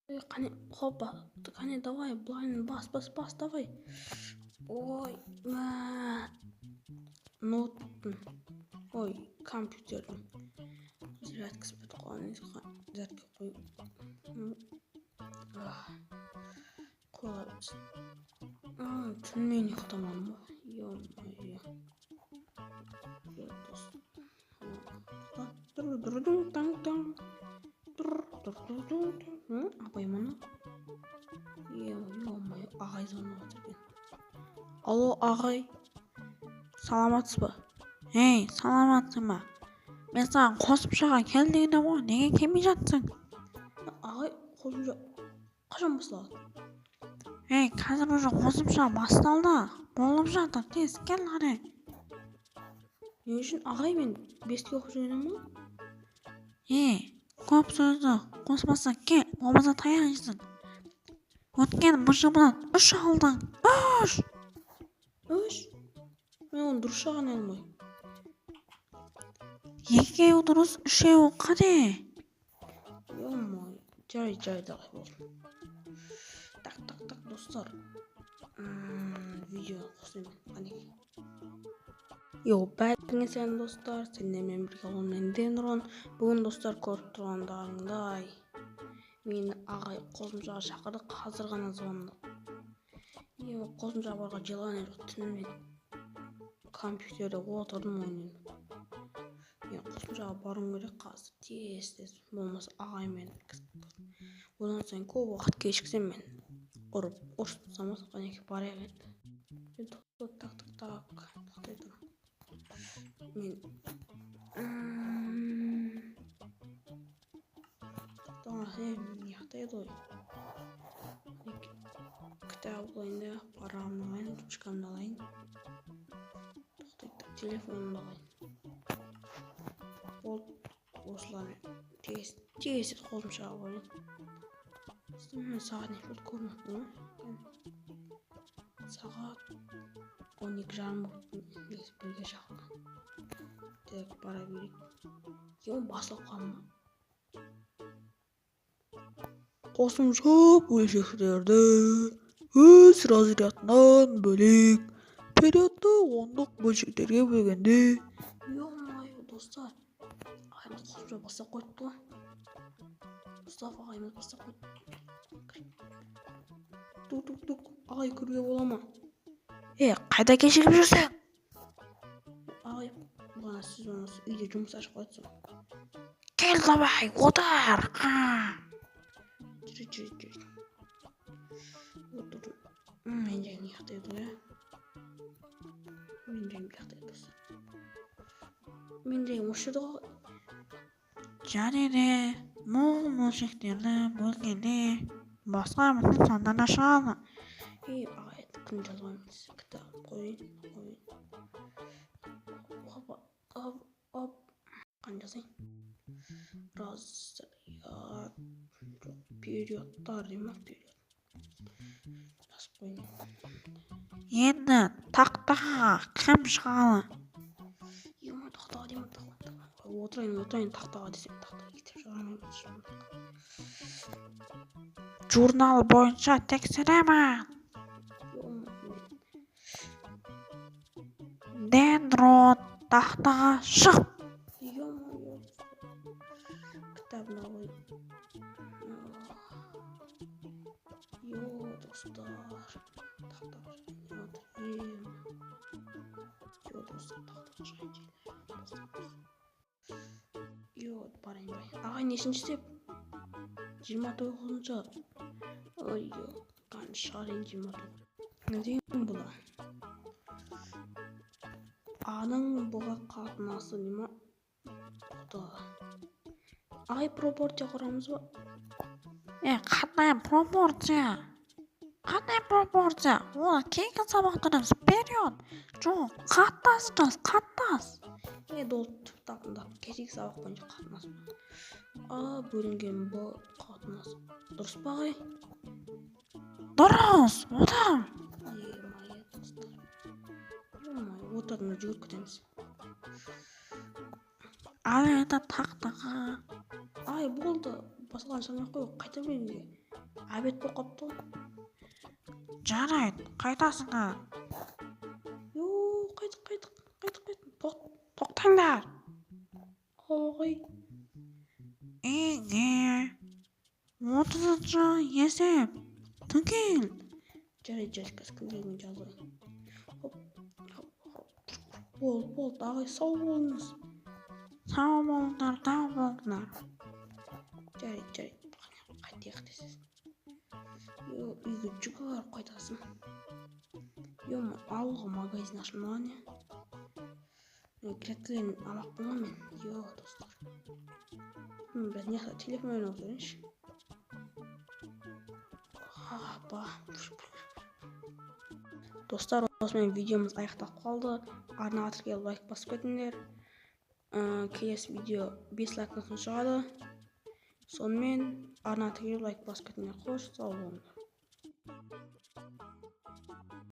Ой, қане, хопа, қане, давай, былайын бас, бас, бас, давай. Ой, мә, ноуттың, ой, компьютердің зарядкасы бітіп қалған, зарядка қой. Қоя берсін. Түнімен ұйықтамадым ғой. Ё-моё. Апай мұны. Ё-моё, ағай звондап жатыр екен. Алло, ағай. Саламатсыз ба? Ей, саламатсың ба? Мен саған қосымшаға кел дегенім ғой, неге келмей жатсың? Ағай, қосымша қашан басталады? Ей, қазір уже қосымша басталды. Болып жатыр, тез кел қане. Не үшін, ағай, мен 5-ке оқып жүргенім ғой? Ей, көп сөзді қоспаса кел, болмаса таяқ жейсің. Өткен БЖБ-дан 3 алдың. 3! 3? Мен оны дұрыс жағын алмай. 2-еуі дұрыс, 3-еуі қате. Ё-моё, жарайды, жарайды, ағай, болды. Так, так, так, достар. Видео қосайын, қанекей. Йоу, бәріңе сәлем, достар, сендермен бірге мен Денрон. Бүгін, достар, көріп тұрғандарыңдай, мені ағай қосымшаға шақырды, қазір ғана звондап. Йоу, қосымшаға баруға желание жоқ, түнімен компьютерде отырдым ойнап. Мен қосымшаға баруым керек қазір, тез тез, болмаса ағай мені одан сайын көп уақыт кешіксем мен ұрып ұрысып тастамас. Қанекей, барайық енді. Так, так, так, тоқтай тұр. Мен тоқтаған ғой. Кітап алайын да, парағымды алайын, ручкамды алайын. Тоқтай тұр, телефонымды алайын. Болды, осылармен тез тез қосымшаға барайын. Сағат неше болды, көрмеппін ғой. Сағат 12:30 болып, негізі 1-ге шақырған. Так, бара берейік. Е, басылып қалды ма? Қосымша бөлшектерді өз разрядынан бөлек периодты ондық бөлшектерге бөлгенде. Ё-моё, достар, ағайымыз қосымша бастап қойыпты ғой. Мұстафа ағайымыз бастап қойды. Тук, тук, тук, ағай, кіруге бола ма? Е, қайда кешігіп жүрсің? Ағай, бағана сіз оны үйде жұмыс ашып қойыпсыз. Кел, давай, отыр. Жүр, жүр, жүр. Отыр. Мен жайым ұйықтайды ғой, мен жайым ұйықтайды, достар. Мен жайым осы жерде ғой. Және де мол бөлшектерді бөлгенде басқа бүтін сандар да шығады. Ей, ағай, күн жазған кітап қояйын, қояйын. Опа, оп, оп. Қане, жазайын. Разряд, жоқ, периодтар дей ма, период. Жазып қояйын. Енді тақтаға кім шығады? Ё-моё, тақтаға деймін, тақтаға. Отырайын, отырайын тақтаға десем, тақтаға кетіп шыға алмаймын. Журнал бойынша тексеремін. Ё-моё. Дендрон, тақтаға шық. Ё-моё. Кітабын алайын. Йо, достар. Тақтаға шығайын. Йо, достар, тақтаға шығайын. Йо, барайын, барайын. Ағай, нешінші сеп? 29-шы. Ой, қане, шығарайын 29. Не деген бұл? Аның Б-ға қатынасы не ма? Құда. Ағай, пропорция құрамыз ба? Е, қандай пропорция? Қандай пропорция? Оны кейінгі сабақта өтеміз. Период. Жоқ, қатынас жаз, қатынас. Е, болды, таптым. Кешегі сабақ бойынша қатынас. А бөлінген Б қатынас. Дұрыс па, ағай? Дұрыс, отыр. Е-мое, достар. Ё-моё, отырдым, жүгіріп кетеміз. Ал енді тақтаға. Ай, болды, басылған шығармай ақ қой, қайта беремін. Обед болып қалыпты ғой. Жарайды, қайтасыңдар. Йо, қайттық, қайттық, қайттық, қайттық. Тоқтаңдар. Ағай. Үйге 30-шы есеп түгел. Жарайды, жарайды, қазір күнделігіме жазып алайын. Хоп, хоп, хоп. Болды, болды, ағай, сау болыңыз. Сау болыңдар, сау болыңдар. Жарайды, жарайды, қайтайық десіз. Йо, үйге жүгіріп қайтасың. Йо, ауылға магазин ашылмаған не? Мен грядкалерін алмаппын ғой мен. Йо, достар. Мен біраз мына жақта телефон ойнап отырайыншы. Апа. Достар, осымен видеомыз аяқталып қалды. Арнаға тіркеліп, лайк басып кетіңдер. Келесі видео 5 лайктан соң шығады. Сонымен, арнаға тіркеліп, лайк басып кетіңдер. Қош, сау болыңдар.